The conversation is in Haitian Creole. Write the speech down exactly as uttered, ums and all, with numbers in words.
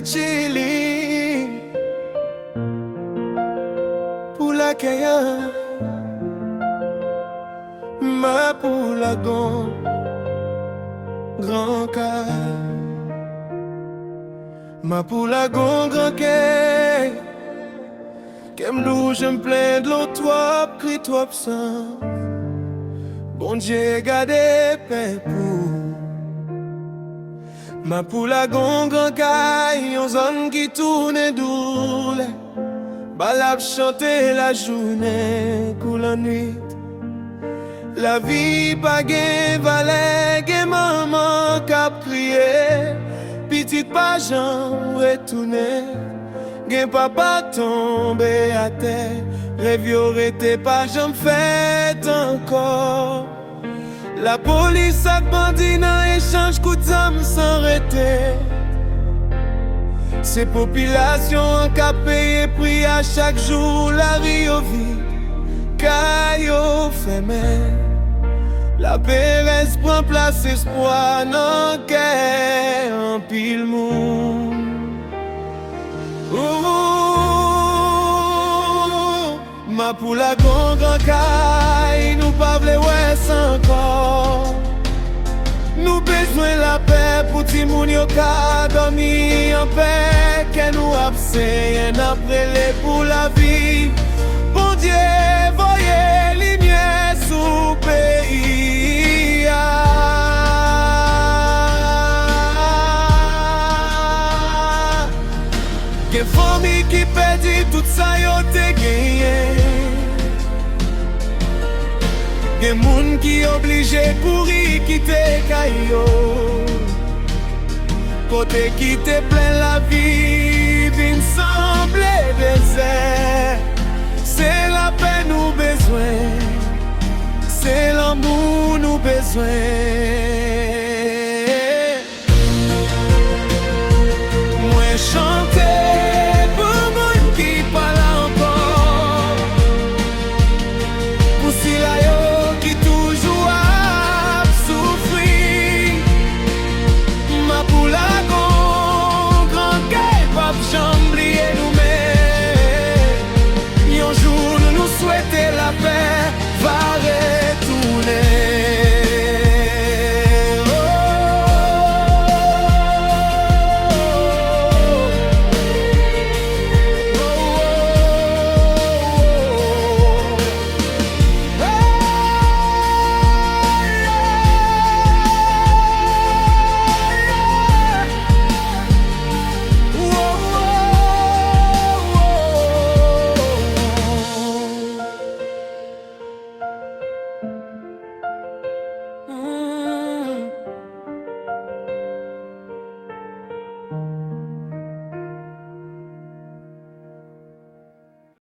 Chili, pou lakèy an, m ap pou lagon gran kay. M ap pou lagon gran kay. Kè m dou, je m plen dlo twòp, kri twòp san. Bondye gade pen pou ou. M ap pou lagon gran kay, yon zòn ki tounen doulè. Bal ap chante lajounen kou lannwit. Lavi pa gen valè, gen manman k ap kriye, pitit pa janm retounen. Gen papa tonbe atè, rèv yo rete pa janm fèt ankò. Lapolis ak bandi nan echanj kout zam san rete. Se popilasyon an k ap peye pri a chak jou, lari yo vid, kay yo fèmen. Laperèz pran plas espwa nan kè anpil moun. Ooh, m ap pou lagon gran kay, nou pa vle wè sa ankò. Nou bezwen lapè pou timoun yo ka dòmi anpè. Kè nou ap senyen, n ap rele pou lavi. Bondye voye limyè sou peyi a. Gen fanmi ki pèdi tout sa yo te genyen. Gen moun ki oblije kouri kite kay yo. Kote ki te plen lavi vin sanble dezè. Se lapè nou bezwen. Se lanmou nou bezwen.